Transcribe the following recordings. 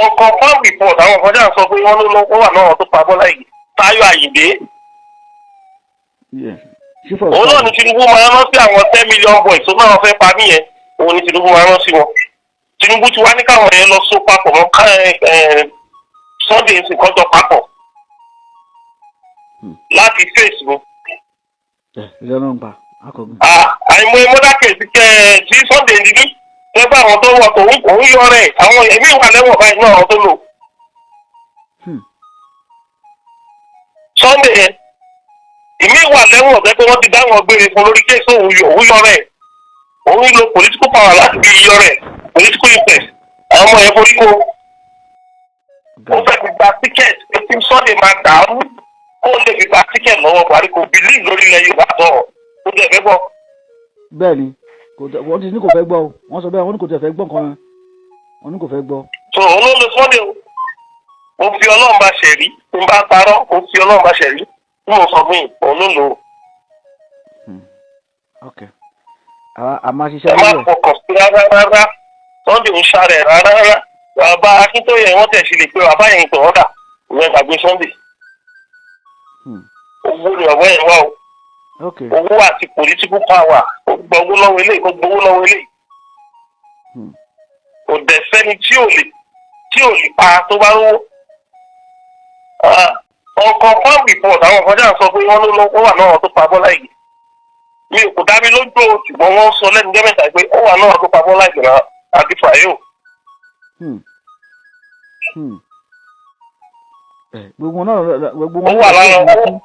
Unconfirmed report, àwọn kan ṣáà sọ pé wọ́n ló ló wà náà tó pa Bọ́lá Ìgè, Táyọ̀ Àyìndé. Yeah. Chief of Òun náà staff. ní Tinubu máa rán sí àwọn 10 million boys tó náà fẹ́ pa mí yẹn. Òun ní Tinubu máa rán sí wọn. Tinubu ti wá ní káwọn yẹn lọ so papọ̀ mọ́ ká ẹ ẹ Sunday ń sìn kọjọ papọ̀ láti face mi. Ẹ ìjọ náà ń pa akọgun. Àìmọ̀ murder case kẹ tí Sunday ń dirí tẹ́gbà, àwọn tó wọ òun òun yọ rẹ̀, àwọn ẹ̀mí wà lẹ́wọ̀n báyìí náà, àwọn tó lò. Sunday yẹn, ìmí wà lẹ́wọ̀n tẹ́ pé wọ́n ti dáwọn gbére fún lórí case. Òun yọ rẹ̀, òun lo political power láti fi yọ rẹ̀, political interest. Àwọn ọmọ yẹn forí kó. Ó fẹ́ fi gba ticket pé tí Sunday máa dàrú, kó lè fi gba ticket lọ́wọ́ Buhari. Kò believe lórí ilẹ̀ Yorùbá tọ̀ ó dẹ̀ fẹ́ gbọ́. Bẹ́ẹ̀ ni, kò tẹ wọ́n ti ní kò fẹ́ gbọ́ o. Wọ́n sọ bẹ́ẹ̀, wọ́n ní kò tẹ̀ fẹ́ gbọ́ nǹkan, wọ́n ní kò fẹ́ gbọ́. So òun ló lo Sunday o. Mo fi Ọlọ́run bá ṣẹ̀rí, tí n bá parọ́, mo fi Ọlọ́run bá ṣẹ̀rí tí mo sọ fún yìí, òun ló lò ó. Ok, a máa ṣiṣẹ́ Ẹ má lórí ẹ̀. fọkàn sí rárá rárá. Sunday ń ṣàrẹ̀ rárá rárá. Bàbá Akíntóyè, wọ́n tẹ̀ sí lè pé bàbá yẹn tó ọ̀dà ìyẹn, gbàgbé Sunday. Owó ni bàbá yẹn wá o. Owó àti political power. Ó gbọ́ owó lọ́wọ́ eléyìí, ó gbowó lọ́wọ́ eléyìí. Kò dẹ̀ sẹ́ni tí ò lè pa tó bá rówó. Unconfirmed report, àwọn kan ṣáà sọ pé wọ́n ló ló wà náà tó pa Bọ́lá Ìgè. Mi ò kò dá mi lójú o, ṣùgbọ́n wọ́n sọ lẹ́nu jẹ́ mẹ́ta pé ó wà náà tó pa Bọ́lá Ìgè náà àti Fàyò. Ẹ gbogbo wọn náà, gbogbo Ó wọn wà náà lára làṣírí ẹ̀ sì máa tú.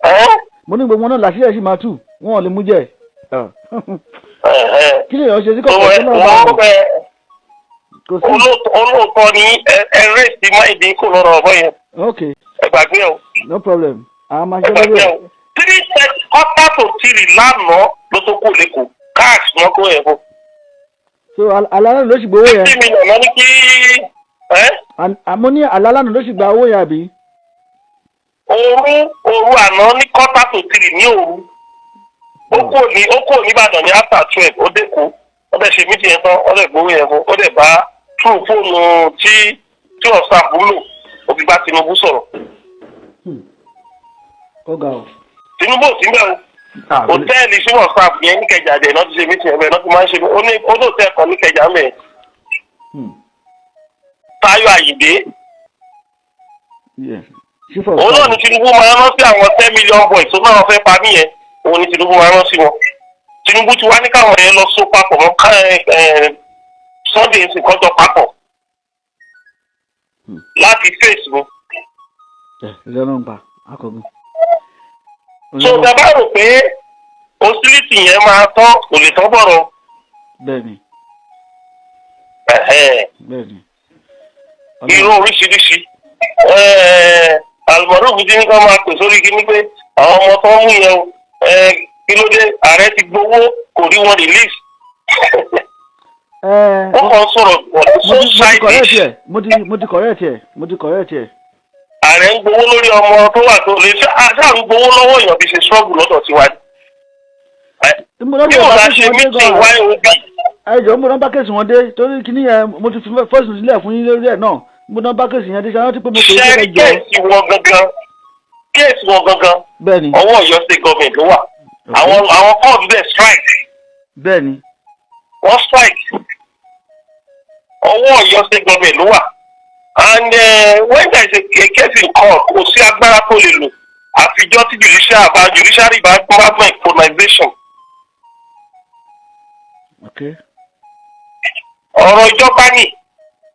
Ẹ́ Mo ní gbogbo wọn náà làṣírí ẹ̀ sì máa tú, wọn ò lè mú jẹ. Kí lè yọ ṣe sí tó kọ̀ọ̀kan ẹ tó náà bá wọ́n wọn ẹ kò sí. Olóòótọ́ ni ẹ rèsì máìdí kò lọ́rọ̀ ọ̀bọ yẹn. Ok. Ẹ gbàgbé o. No problem, a máa Ẹ ṣiṣẹ́ lórí gbàgbé ẹ̀. o. 3:30, 2:45 lánàá ló tó kù lẹ́kọ̀ọ́, cash wọn kó yẹn fún. So alálàánú ló sì gbowó yẹn? 50 million lọ ní kí ẹ. Àmọ́ ní alálàánú ló sì gba owó yẹn, àbí? Òru àná ní 2:45 ní òru. Ó kò ní Ìbàdàn ní after 12, ó dẹ́kọ̀, ó dẹ̀ ṣe meeting yẹn tán, ó dẹ̀ gbowó yẹn fún, ó dẹ̀ bá through fóònù tí ọ̀sán àbúlò, ó fi bá Tinubu sọ̀rọ̀. Ó ga o. Tinubu ò sí mbẹ́ o. Hòtẹ́ẹ̀lì sí WhatsApp yẹn níkẹjà dẹ̀ náà ti ṣe meeting yẹn, bẹ́ẹ̀ náà ti máa ń ṣe. Ó ní hòtẹ́ẹ̀lì kan níkẹjà mẹ́. Táyọ̀ Àyìndé. Yeah. Chief of Òun náà staff. ní Tinubu máa rán sí àwọn 10 million boys tó náà fẹ́ pa mí yẹn. Òun ní Tinubu máa rán sí wọn. Tinubu ti wá ní káwọn yẹn lọ so papọ̀ mọ́ ká ẹ ẹ Sunday ń sìn kọjọ papọ̀ láti face mi. Ẹ ìjọ náà ń pa akọgun. So tẹ bá rò pé hostility yẹn máa tán, kò lè tán bọ̀rọ̀. Bẹ́ẹ̀ni. Ẹ̀hẹ́n. Bẹ́ẹ̀ni. Irú oríṣiríṣi àlùmọ́rùkù tí ní ká máa pè sórí kíní pé àwọn ọmọ tó ń mú yẹn o, kí ló dé ààrẹ ti gbowó kò rí wọn release? Wọ́n kàn sọ̀rọ̀ so Mo ti correct childish. ẹ, mo ti correct ẹ, mo ti correct ẹ. Ààrẹ ń gbowó lórí ọmọ tó wà tó lè ṣáà ń gbowó lọ́wọ́ èèyàn fi ṣe struggle lọ́dọ̀ tiwa ni. Mo Bí wọ́n bá ṣe meeting YOB. Ẹ jọ̀ọ́, mo náà bá case wọn dé, torí kíní yẹn, mo ti fi first sílẹ̀ fún yín lórí ẹ̀ náà. Mo náà bá case yẹn dé, ṣe rántí pé mo pè é Ṣẹ́rí pé jọ. Case wọn gangan, case wọn gangan, Bẹ́ẹ̀ni. ọwọ́ Ọ̀yọ́ State government ló wà. Àwọn court dẹ̀ strike. Wọ́n strike. Ọwọ́ Ọ̀yọ́ State government ló wà, and when there is a case in court, kò sí agbára tó lè lò àfijọ́ tí judiciary bá fún colonization. Ọ̀rọ̀ ìjọba ni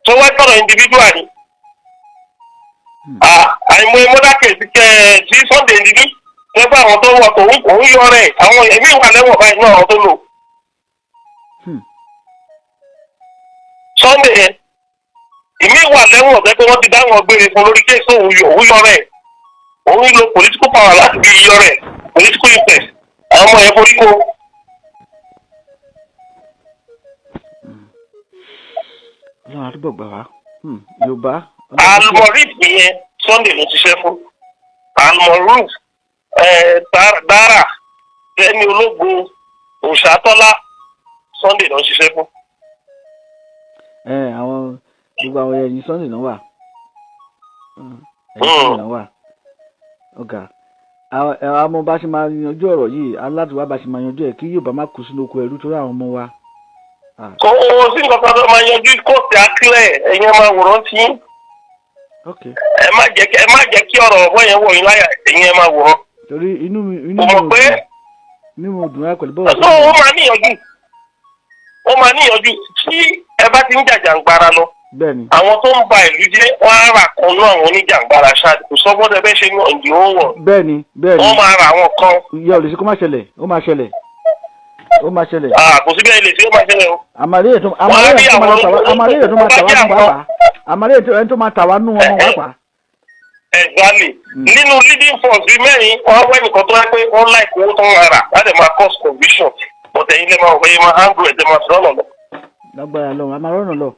tó wá tọ̀rọ̀ individual ni. Àìmọ̀ murder case kẹ tí Sunday ń dirí tẹ́gbà, àwọn tó wọ òun òun yọ rẹ̀, àwọn ẹ̀mí wà lẹ́wọ̀n báyìí náà, àwọn tó lò. Sunday yẹn, ìmí wà lẹ́wọ̀n tẹ́ pé wọ́n ti dáwọn gbére fún lórí case. Òun yọ rẹ̀, òun lo political power láti fi yọ rẹ̀, political interest. Àwọn ọmọ yẹn forí kó. Ọlọ́run àdúgbò gbà wá. Yorùbá. Almorif yẹn, Sunday ló ṣiṣẹ́ fún Almoruf, Dára Tẹni Ológo Òṣàtọ́lá, Sunday ló ń ṣiṣẹ́ fún. Ẹ àwọn Gbogbo àwọn ẹ̀yìn Sunday náà wà. Ẹ̀yìn Sunday náà wà. Ọ̀gá, àwọn ọmọ bá ṣe máa yanjú ọ̀rọ̀ yìí, aládùúgbò bá ṣe máa yanjú ẹ̀ kí Yorùbá má kú sínú oko ẹrú torí àwọn ọmọ wa. Ah, Kò sí nǹkan kan tó máa yanjú kóòtù akílẹ̀, ẹ̀yin ẹ máa wòrán tí. Ẹ má jẹ́ kí ọ̀rọ̀ ọ̀bọ yẹn wọ̀ yín láyà, ẹ̀yin ẹ máa wòrán. Torí inú Kò mi mọ̀ ò pé dùn, inú mi ò dùn rárá pẹ̀lú bọ́ọ̀. So ó máa níyànjú, ó máa níyànjú tí ẹ bá ti ń jàjàǹgbara lọ. Àwọn tó ń ba ìlú jẹ́, wọ́n á rà kan náà, àwọn oníjàǹgbara ṣáà kò sọ́gbọ́n tẹ bẹ́ẹ̀ ṣe ní ọ̀dì ó wọ̀. bẹ́ẹ̀ ni bẹ́ẹ̀ ni Wọ́n máa ra àwọn kan. Ìyá ò lè ṣe kó má ṣẹlẹ̀, ó máa ṣẹlẹ̀, ó máa ṣẹlẹ̀. Ah, kò sí bẹ́ẹ̀ lè ṣe, ó máa ṣẹlẹ̀ o. Àmàlẹ́ ètò Wọ́n á rí àmàlẹ́ ètò máa àwọn tà wá, àmàlẹ́ ètò máa tà wá nù pàápàá, àmàlẹ́ ètò ẹni tó máa tà wá nù ọmọ pàápàá. Exactly. Nínú leading force bíi mẹ́rin, wọ́n wẹ́ nìkan tó yẹ pé wọ́n láìpẹ́ owó tó ń rà láti máa cause confusion, but ẹ̀yin lè máa wọ ẹ̀yin máa handle ẹ̀ tẹ́ máa sọ̀rọ̀ lọ. Lágbára lọ, àmà rọ́nà lọ,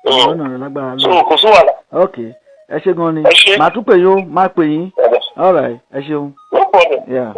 rọ́nà lọ lágbára So lọ. kò sí wàhálà. Ok, ẹ ṣé gan ni. Ẹ ṣé. Màá tún pè yín o, máa pè yín. All right, ẹ ṣeun. No problem. Yeah.